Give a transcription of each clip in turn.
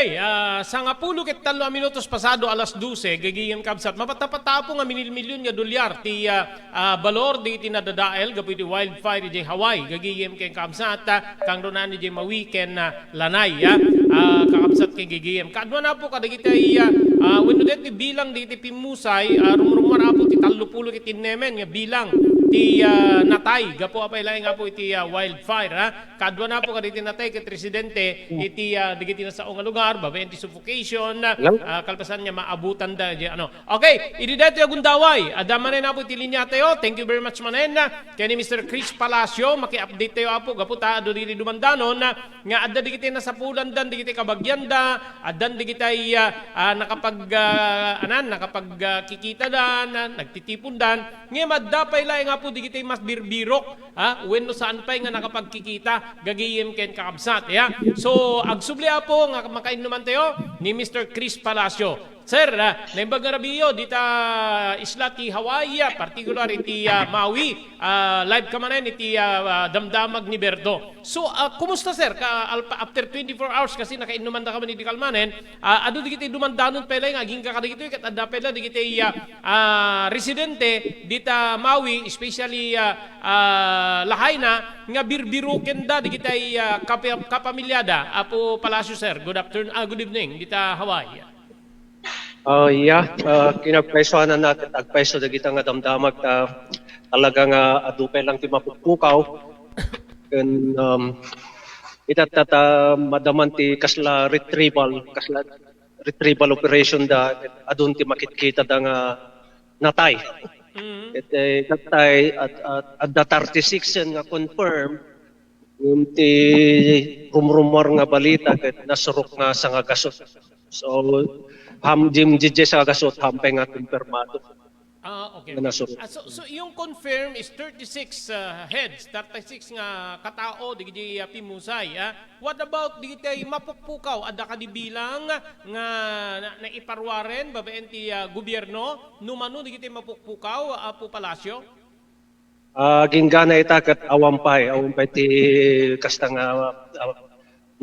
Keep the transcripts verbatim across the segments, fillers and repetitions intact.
Okay, ah, sangapulo ket tallo a minutos pasado alas dose, gagayem kabsat. Mapatapatapo nga milyon-milyon nga dolyar ti, ah, ah, balor dagiti nadadael gapu iti wildfire idiay Hawaii. Gagayem ken kabsat, ah, kangrunan idiay Maui ken, ah, Lanai, ah, ah, kakabsat ken gagayem. Kaduana po kadagiti, ah, ah, wenno deti bilang dagiti pimmusay, ah, rumrummuar apo ti tallo pulo ket innemen nga bilang ti, ah, natay gapu apay laeng apo iti, ah, wildfire, ah. Kaduana po kadagiti natay ket residente iti, ah, dagiti nasao nga lugar, babaen ti suffocation, ah, kalpasan nga maabutanda, di, ano. Okay, idi daytoy a gundaway, adda manen apo iti linia tayo. Thank you very much manen, ah, ken ni Mister Chris Palacio, maki-update tayo apo, gapu ta adu dagiti dumandanon, ah, nga adda dagiti nasapulandan dagiti kabagianda, addan dagiti, ah, ah, nakapag, ah, anan, nakapag, ah, kikitada, na, nagtitipondan, ngem adda pay laeng apo dagiti mabirbirok, ha? Wenno saan pay nga nakapagkikita, gagayem ken kakabsat, ya. So, agsubli apo nga makainnuman tayo ni Mister Chris Palacio. Sir, ah, naimbag nga rabiyo dita isla ti Hawaii, ah, particular iti, ah, Maui, ah, live ka manen iti, ah, ah, damdamag ni Berto. So, ah, kumusta, sir? Ka, alpa-, after twenty-four hours kasi nakainnuman da ka man idi kalmanen, ah, adu dagiti dumandanon pay laeng nga agingga kadagitoy ket adda pay la dagiti, ah, ah, residente dita Maui, especially, ah, ah, Lahaina, nga birbiroken da dagiti, ah, kape-, kapamilyada. Apo Palacio, sir, good afternoon, ah, good evening, dita Hawaii. Ah, iya, ah, kinapaysuanan na ket agpayso dagita nga damdamag ta talaga nga adu pay lang ti mapukpukaw. Ken, um, ita ta, ta madaman ti kasla retrieval, kasla retrieval operation da, adun ti makitkitada nga natay. Mm. Ket, eh, natay, at, at, adda thirty-six nga confirm, ngem ti rumrumor nga balita ket nasurok nga sangagasut. So, ham-, dim-, diay sangagasut, hampay nga kumpirmado. Ah, okay. Nga nasurok. Ah, so, so yung confirm is thirty-six, ah, heads, thirty-six nga katao digiti, ah, pimusay, ah. What about digiti mapukpukaw? Adda kadi bilang nga na, naiparuaren babaen ti, ah, gobierno? No mano digiti mapukpukaw, Apo Palacio? Ah, ginggana ita ket awan pay, awan pay ti kasta nga, ah,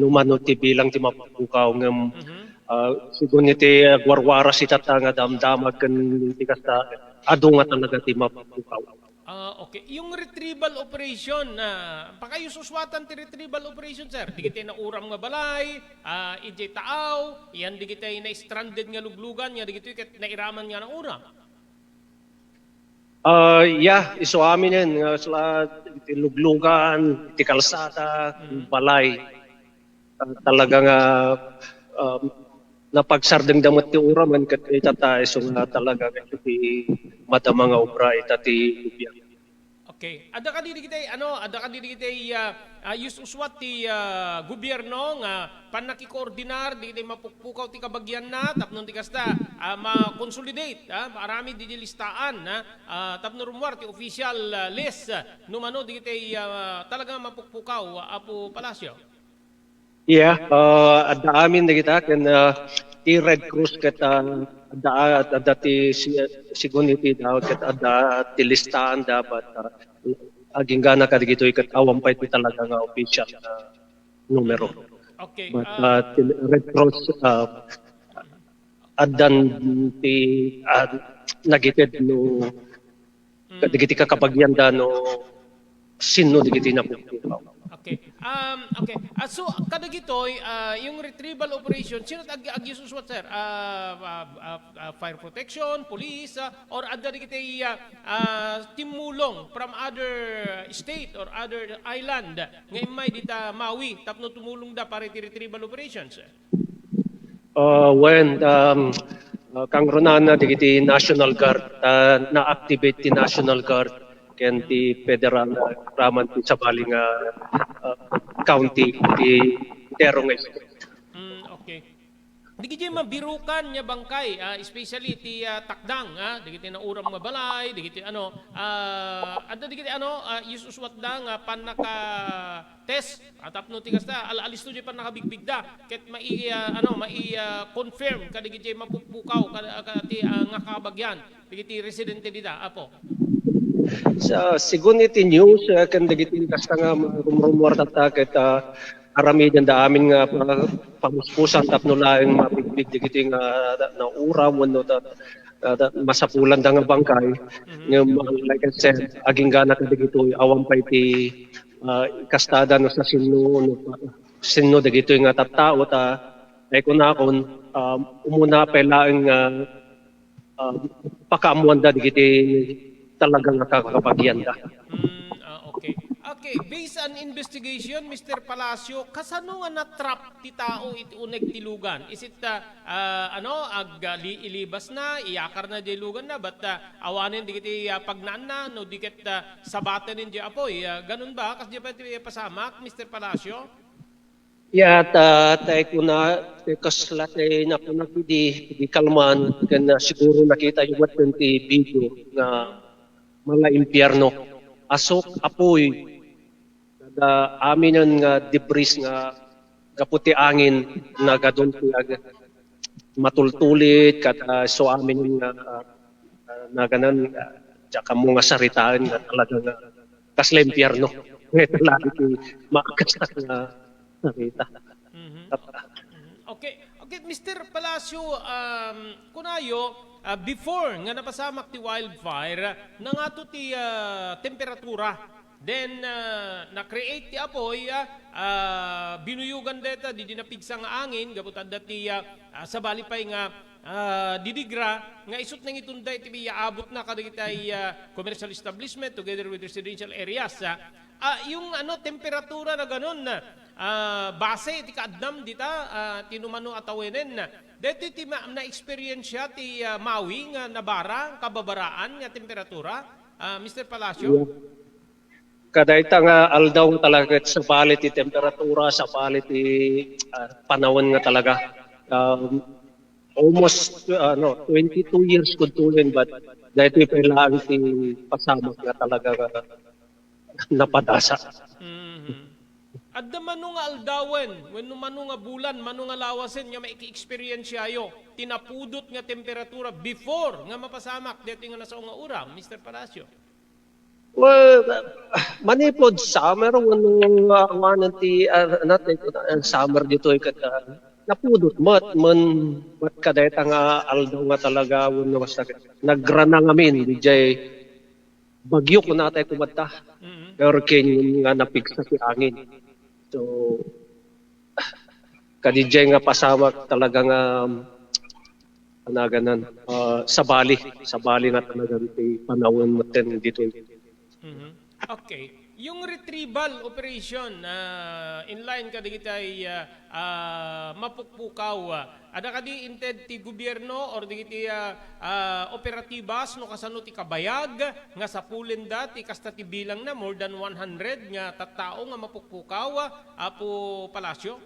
no mano ti bilang ti mapukpukaw ngem, mhm, ah, sigun iti agwarwaras ita ta nga damdamag ken ti kasta, adu nga talaga ti mapukpukaw. Ah, okay. Yung retrieval operation, ah, pakayususwatan ti retrieval operation, sir. Digiti nauram nga balay, ah, idiay taaw, yan digiti na-stranded nga luglugan, nga digiti ket nairaman nga nauram. Ah, yeah, isu amin yan, nga sila iti luglugan, iti kalsada, mm, balay. Ah, talaga nga, um, napagsardengda met ti uram, ket ita ta isu nga talaga nga iti madama nga obra ita ti gobyerno. Okay. Adda kadi dagiti, ano, adda kadi dagiti, ah, ah, us-, uswat ti, ah, gobyerno nga pannakikoordinar dagiti mapukpukaw ti kabagianna tapno ti kasta, ah, ma-consolidate, ah, maaramid didi listaan, ah, ah, tapno rummuar ti official, ah, list, ah, no mano dagiti, ah, talaga mapukpukaw, ah, Apo Palacio? Yeah, ah, adda amin dagita ken, ah, ti Red Cross ket, ah, adda, adda ti si-, sigun iti daw ket adda ti listaan da, but, ah, aginggana kadagitoy ket awan pay ti talaga nga official nga numero. Okay, but, ah, ah, ti Red Cross, ah, addan ti, ah, nagited no, mm, kadagiti kakabagian da no sinno dagiti napukpukaw. Okay. Um, okay. Ah, so, kadagitoy, ah, yung retrieval operation, sino ag-, ag-, uswat, sir? Ah, ah, ah, ah, fire protection, police, ah, or adda dagiti, ah, ah, timmulong from other state or other island nga immay dita Maui tapno tumulong da para iti retrieval operations? Uh, when, um, uh, kangrunana dagiti National Guard, uh, na-activate ti National Guard ken ti federal, uh, raman ti sabali nga, uh, county ti entero nga state. Mm, okay. Dagiti mabirukan nga bangkay, ah, especially ti, ah, takdang, ah, dagiti nauram nga balay, dagiti ano, ah, adda dagiti ano, ah, us-, uswat da nga pannaka-test, ah, tapno ti kasta, al-, alisto di pannakabigbigda, ket mai-, ah, ano, mai-, ah, confirm kadagiti mapukpukaw, ka-, ka-, ti, ah, nga kabagian, dagiti residente dita, Apo. Sa, sigun iti news, ah, ken dagiti kasta nga rumrumor tatta ket, ah, aramidenda amin nga pa-, pamuspusan tapno laeng mapigpig dagiti nga nauram wenno ta-, ta-, ta-, masapulanda nga bangkay. Mhm. Ngem, uh, like I said, agingga na kadagitoy, awan pay ti, uh, kastada no sa sinno, no pa-, sinno dagitoy nga tattao ta, ay kunakon, um, umuna pay laeng nga, um, pakaammoanda dagiti talaga nga kakabagianda. Mm, ah, okay. Okay, based on investigation, Mister Palacio, kasano nga na-trap ti tao iti uneg ti lugan? Is it, ah, ah, ano, ag-, ah, li-, ilibasna, iyakarna diay luganna, but, ah, awanen dagiti, ah, pagnaanna, no di ket, ah, sabatenen diay apoy? Ah, ganun ba? Kasdiay pay ti pasamak, Mister Palacio? Ya, ta, tay kuna, tay kasla tay nakunak idi, idi kalman, ken, ah, siguro nakitayo met ti video nga mala impierno. Asuk, apoy, kada aminen nga debris nga gapu ti angin, nagadun ti ag-, matultulit, kada isu aminen nga, ah, ah, naganan, ah, diak ammo nga saritaen nga talaga nga kasla impierno. Nga talaga ti maakas nga sarita. Mhm. Mhm. Okay. Okay, Mister Palacio, um, kunayo, ah, before nga napasamak ti wildfire, nangato ti, ah, temperatura. Then, ah, na-create ti apoy, ah, ah, binuyugan deta didi napigsa nga angin, gapu ta adda ti, ah, ah, sabali pay nga, ah, didigra, nga isut nangitunda iti aabutna kadagiti, ah, commercial establishment together with residential areas, ah. Ah, yung ano, temperatura na ganun, ah, base iti kaadnam dita, ah, ti numano a tawenen. Daytoy ti ma-, na-experience ti, ah, Maui nga nabara, kababaraan nga temperatura, ah, Mister Palacio? Yeah. Kadayta nga aldaw nga talaga ket sabali ti temperatura, sabali ti, ah, panawen nga talaga, um, almost, ah, ano, twenty-two years kudtoyen, but daytoy pay laeng ti pasamak nga talaga nga napadasa. Mhm. Adda mano nga aldawen, wenno mano nga bulan, mano nga lawasen nga maiki-experienceayo ti napudot nga temperatura before nga mapasamak daytoy nga nasao nga uram, Mister Palacio? Well, manipud summer, wenno, ah, awanen ti, ah, ano, ti, ah, summer ditoy ket, ah, napudot met, men, met kadayta nga aldaw nga talaga, wenno basta nagrana ngamin, diay bagyo kunatay kumadta. Mhm. Hurricane nga napigsa ti angin. So, kadiay nga pasamak talaga nga, ano, ganan, ah, sabali, sabali nga talaga ti panawen metten ditoy. Mhm. Okay. Yung retrieval operation, ah, in line kadagiti, ah, ah, mapukpukaw, ah, adda kadi inted ti gobierno or dagiti, ah, ah, operatibas no kasano ti kabayag nga sapulenda ti kasta ti bilangna, more than one hundred nga tattao nga mapukpukaw, ah, Apo Palacio?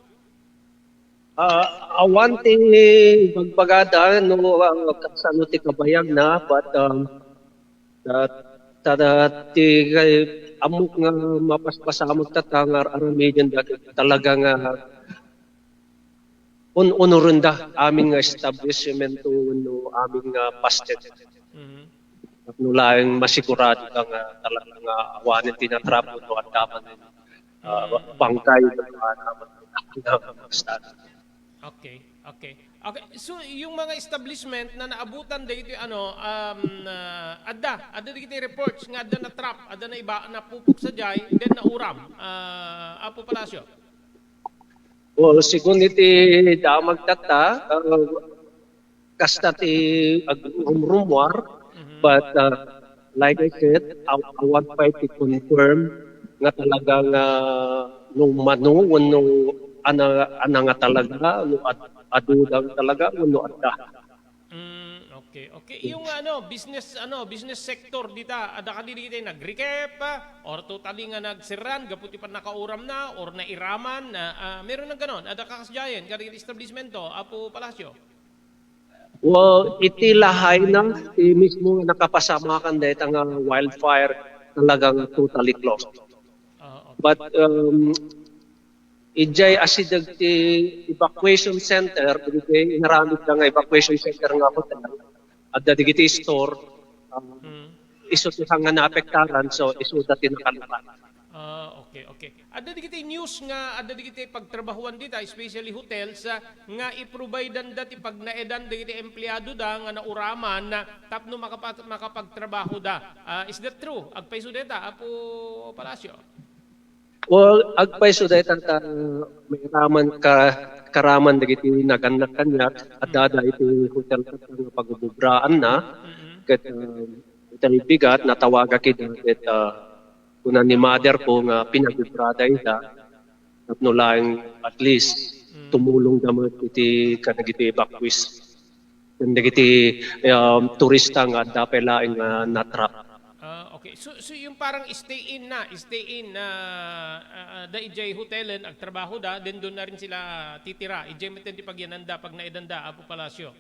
Ah, awan ti bagbagada no, ah, kasano ti kabayagna, but, um, ah, ta-, ta-, ti kay-, ammok nga mapaspasamak tatta nga ar-, aramidenda talaga nga un-, unorenda amin nga establishmento wenno amin nga pastor. Mhm. Tapno laeng masigurado ka nga talaga nga awanen ti natrap wenno adda manen, ah, Mhm. bangkay wenno adda manen nga basta. Okay, okay. Okay, so yung mga establishment na naabutan dagiti ano, um, ah, adda, adda dagiti reports nga adda natrap, adda naiba, napupuksa diay, then nauram, ah, Apo Palacio? Well, sigun iti damag tatta, ah, kasta ti agrumrumuar, Mhm. but, ah, like I said, aw-, awan pay ti confirm nga talaga nga no mano wenno ana, ana nga talaga, no ad-, adu nga talaga wenno adda. Mm, okay, okay. Yung ano, business, ano, business sector dita, adda kadi dagiti nag-recap, ah, or totally nga nagserran gapu ti pannakauramna or nairaman, ah, ah, meron nga ganon, adda kakasdiayen kadagiti establishmento, Apo Palacio? Well, iti lahayna, ti mismo nga nakapasamakan dayta nga wildfire, talagang totally closed. Ah, okay. But, um, idiay asideg ti evacuation center, idiay inaramidda nga evacuation center nga hotel, adda dagiti store, um, Mm. isu ti saan nga naapektaran, so isuda ti nakalukat. Ah, okay, okay. Adda dagiti news nga adda dagiti pagtrabahuan dita, especially hotels, ah, nga i-providean da ti pagnaedan dagiti empleado da nga nauraman, ah, tapno makapa-, makapagtrabaho da. Ah, is that true? Agpayso deta, Apo Palacio? Well, agpayso deta ta mairaman ka karaman dagiti nagannak kaniak, adda da iti hotel ket nga pagububraanna, Mm-mm. ket, ah, iti bigat, natawagak ida, ket, ah, kuna ni mother ko nga pinagubrada ida, tapno laeng at least Mm. tumulong da met iti kadagiti evacuees. Ken dagiti, um, turista nga adda pay laeng nga na-trap. Ah, okay. So, so yung parang stay in na, stay in na, ah, ah, da idiay hotelen, agtrabaho da, then doon na rin sila titira. Idiay met ti pagyananda, pagnaedanda, Apo Palacio.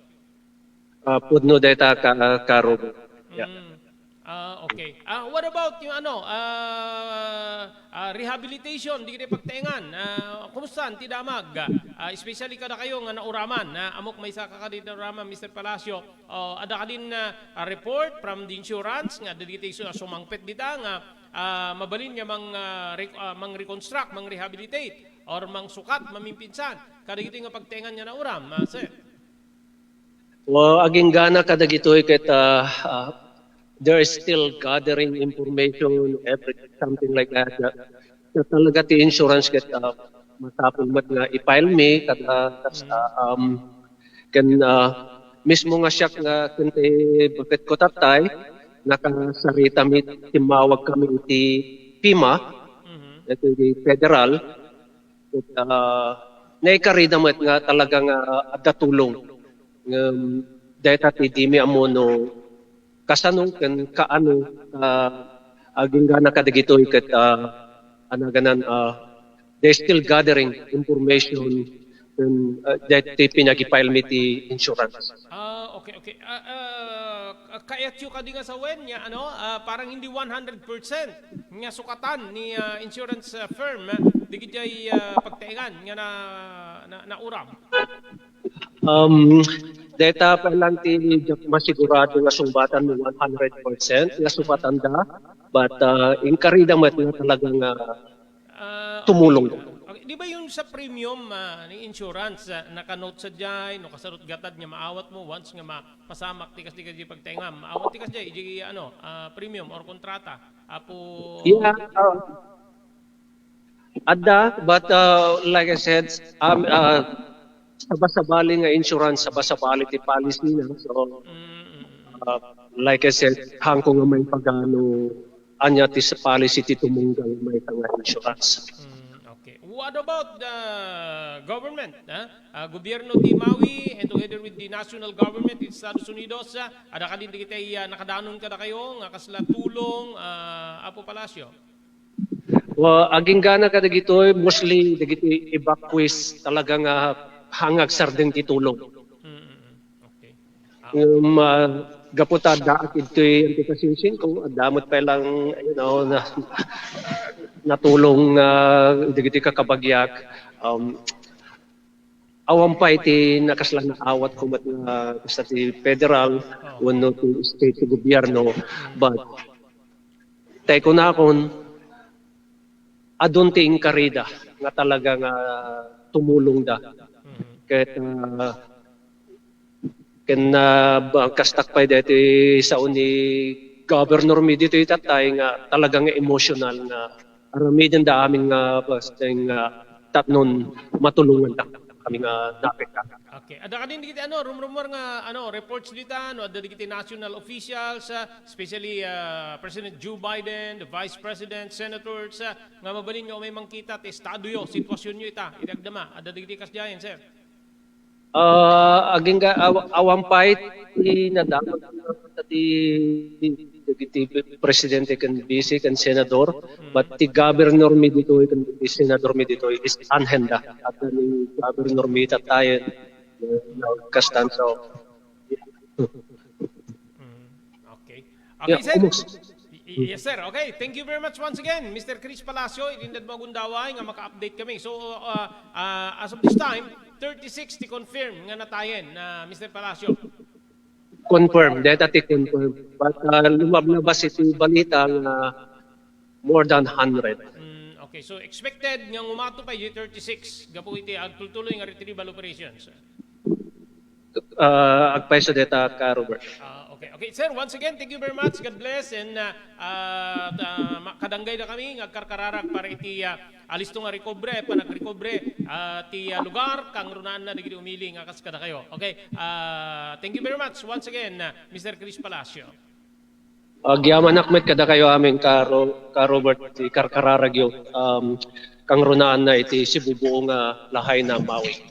Ah, pudno deta ka, ka Robert. Yeah. Mm. Ah, okay. Ah, what about yung ano, ah, ah, rehabilitation, dagiti pagtaengan? Ah, kumusta ti damag? Ah, especially kada kayo nga nauraman, ah, ammok maysa ka kadi nauraman, Mister Palacio. Oh, adda kadin, ah, ah, report from the insurance nga dagiti su-, sumangpet dita nga, ah, mabalin nga mang, ah, rec-, ah, mang-reconstruct, mang-rehabilitate, or mangsukat, mamimpinsan kadagiti nga pagtaengan nga nauram, ah, sir? Well, aginggana kadagitoy ket, ah, ah, there is still gathering information, every, something like that. Ket talaga ti insurance ket, ah, masapul met nga i-file mi kada, kas-, ah, um, ken, ah, mismo nga siak nga ken ti baketko tattay, nakasarita mi, timmawag kami iti FEMA, Mhm. iti federal, ket, ah, naikarida met nga talaga nga adda tulong. Ngem dayta ti dimi ammo no kasano ken kaano, ah, aginggana kadagitoy ket, ah, anaganan, ah, they still gathering information ken, ah, daytoy pinag-file mi ti insurance. Ah, okay, okay. Ah, ah, kayatyo kadi nga sawen nga, ano, ah, parang hindi one hundred percent nga sukatan ni, ah, insurance, ah, firm, ah, dagiti, ah, pagtaengan nga na, na, nauram. Um, dayta pay lang ti diak masigurado nga sungbatan no one hundred percent nga sukatanda, but, ah, inkarida met nga talaga nga Ah, tumulong. Okay. Di ba yung sa premium, ah, ni insurance, ah, naka-note sadiay, no, kasarot gatad nga maawat mo once nga mapasamak ti kas-, ti kas-, ti pagtaengan, maawat ti kasdiay, di, ano, ah, premium or kontrata, Apo? Yeah, uh, adda, but, uh, like I said, um, uh, sabasabali nga insurance, sabasabali ti policy na. So, Mm, mm, mm. uh, like I said, hangko nga maipagano ania ti sa policy ti tumunggal mayta nga insurance. Mm, okay. What about the government, ha? Ah, gobyerno ti Maui and together with the national government in Estados Unidos, ah, adda kadin dagiti, ah, nakadanon kadakayo nga kasla tulong, ah, Apo Palacio? Well, aginggana kadagitoy, mostly dagiti evacuees talaga nga hangag sardeng ti tulong. Mm, mm, mm. Okay. Um, ah, gapu ta addaak ditoy Antipas Singsing ko, adda met pay lang, you know, na, natulong, ah, dagiti kakabagiak. Um, awan pay ti nakasla naawat ko met nga basta ti federal wenno ti state ti gobyerno, but tay kunakon, adun ti inkarida nga talaga nga tumulong da. Mhm. Ket, ah, ken, ah, ba-, kastak pay deti sao ni governor mi ditoy tattay nga talaga nga emotional nga aramiden da amin nga basta nga tapnon matulongan da kami nga naapektar. Okay. Adda kadin dagiti ano, rumrumor nga ano, reports dita, no, adda dagiti national officials, ah, especially, ah, President Joe Biden, the Vice President, senators, ah, nga mabalin nga umay mangkita ti estadoyo, sitwasyonyo ita, iti agdama. Adda dagiti kasdiayen, sir? Ah, agingga aw-, awan pay ti nadamag ti, ti presidente ken vice ken senador, but ti governor mi ditoy ken ti senador mi ditoy is anhen da. At ni governor mi tattayen, eh, kastan so. Mm, okay. Yeah, Okay, sir. almost. Y-, y-, yes, sir. Okay, thank you very much once again, Mister Chris Palacio. Itinded mo agundaway nga maka-update kami. So, uh, uh, as of this time, thirty-six ti confirm nga natayen, uh, Mister Palacio. Confirm, deta ti confirm. But, uh, lumablabas iti balita nga more than hundred. Okay, so expected nga umato pa thirty-six gapu iti agtultuloy nga retrieval operations. Uh, agpayso deta ka, Robert. Ah, okay. Okay, sir, once again, thank you very much. God bless. And uh, uh, uh, ma- kadanggay na kami nga agkarkararag para iti uh, alisto nga recovery, panagrecovery uh, ti uh, lugar, kangrunaanna dagiti umili nga kas kadakayo. Okay, uh, thank you very much once again, uh, Mister Chris Palacio. Agyamanak met kadakayo amin, ka, Ro- ka Robert, ti karkararagyo. Um, kangrunaanna iti Cebu buo nga lahay na Maui.